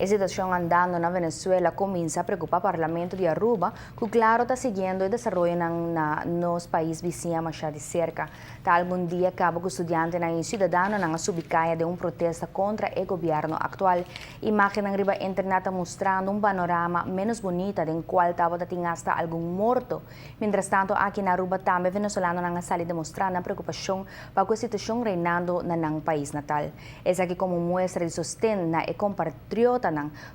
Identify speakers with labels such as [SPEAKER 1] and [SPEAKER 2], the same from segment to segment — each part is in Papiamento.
[SPEAKER 1] E situacion andando na Venezuela a cuminsa preocupa Parlamento di Aruba, cu claro ta siguiendo e desaroyonan na nos pais bisiña masha di cerca. Ta algun dia caba cu studiantenan y ciudadanonan a subi caya den un protesta contra e gobierno actual. Imagennan riba internet ta mustrando un panorama menos bunita den cual tabata tin hasta algun morto. Mientrastanto aki na Aruba tambe venezolanonan a sali demostra nan preocupacion pa cu e situacion reinando na nan pais natal. Esaki komo un muestra di sosten na e kompatriotanan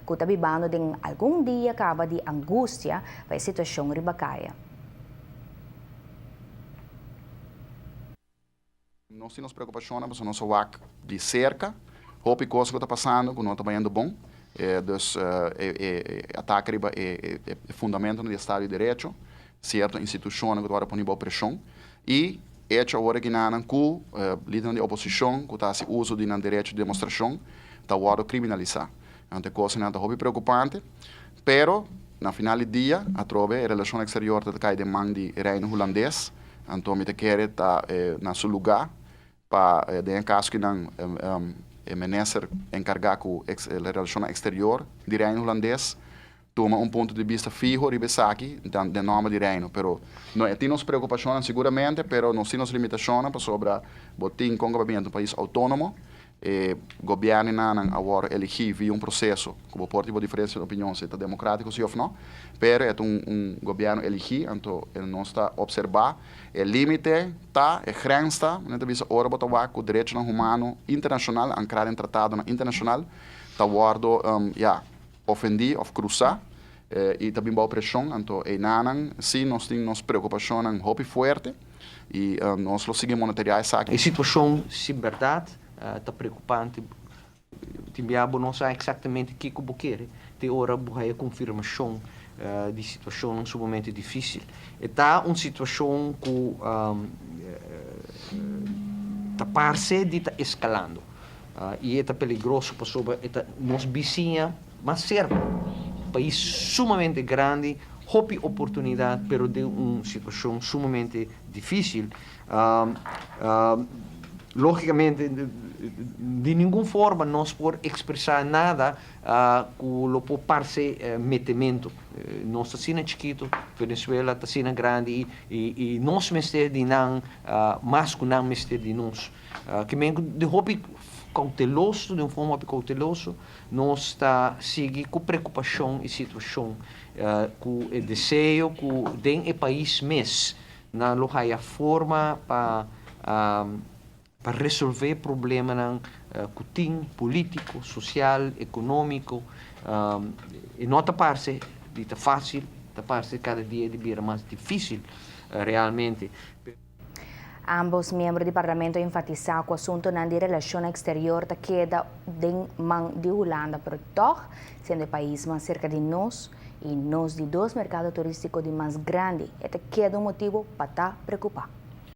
[SPEAKER 1] ku ta bibando den algun dia kaba di angustia pa e situashon riba kaya.
[SPEAKER 2] Nos tin nos preokupashonnan pasobra nos a wak di serka hopi kos ku ta pasando ku no ta bayendo bon. Dus e atake riba e fundamentonan di estado di derecho, sierto institushonnan ku ta wòrdu poni bou preshon i Hecho awor aki nan ku lidernan di oposishon ku ta hasi uso di nan derecho di demostrashon ta wòrdu kriminalisá. Anto e kosnan ta hopi preokupante, pero na final di dia atrobe e relashon eksterior ta kai den man di Reino Hulandes, anto mi ta kere ta na su lugá pa den e kaso ki nan e minister enkargá ku relashonnan eksterior di Reino Hulandes Tuma un punto di bista fiho riba esaki den nomber di Reino. Pero no e tin nos preocupacionnan seguramente, pero nos tin nos limitacionnan pasobra bo tin con cu ta un pais autonomo. E gobiernonan a worde eligi via un proceso cu bo por tin bo diferencia di opinion si ta democratico si of no, pero e ta un gobierno eligi, anto nos ta obserba e limite ta, e grens ta, manera ta bisa ora bo ta wak cu derechonan humano internacional ancra den tratadonan internacional ta wordo ya. Ofendí òf krusá i ta bin bou preshon, anto einanan sí nos tin nos preokupashonnan hopi fuerte i nos lo sigui monitoreá esaki.
[SPEAKER 3] E situashon sin bèrdat ta preokupante. Tin bia bo no sa eksaktamente kiko bo kere te ora bo haya konfirmashon di situashonnan sumamente difísil. E ta un situashon ku ta parse di ta eskalando. I e ta peligroso pasobra e ta nos bisiña mas serka. Pais sumamente grandi, hopi oportunidat pero den un situashon sumamente difisil. Logicamente di ningun forma nos por expresa nada cu lo por parce metemento. Nos ta asina chikito, Venezuela ta asina grandi y nos mester di nan mas cu nan mester di nos. Ke men ku di hopi kouteloso, di un forma hopi kouteloso, nos ta sigui ku preokupashon e situashon, ku e deseo ku den e pais mes nan lo haya forma pa pa resolve problemanan ku tin, polítiko, sosial, ekonómiko. E no ta parse di ta fásil, ta parse kada dia di bira mas difísil realmente.
[SPEAKER 1] Ambos miembro di Parlamento a enfatisa cu asuntonan di relacion exterior ta keda den man di Hulanda, pero tog, siendo e pais mas cerca di nos y nos di dos mercado turistico di mas grandi, e ta keda un motibo pa ta preocupa.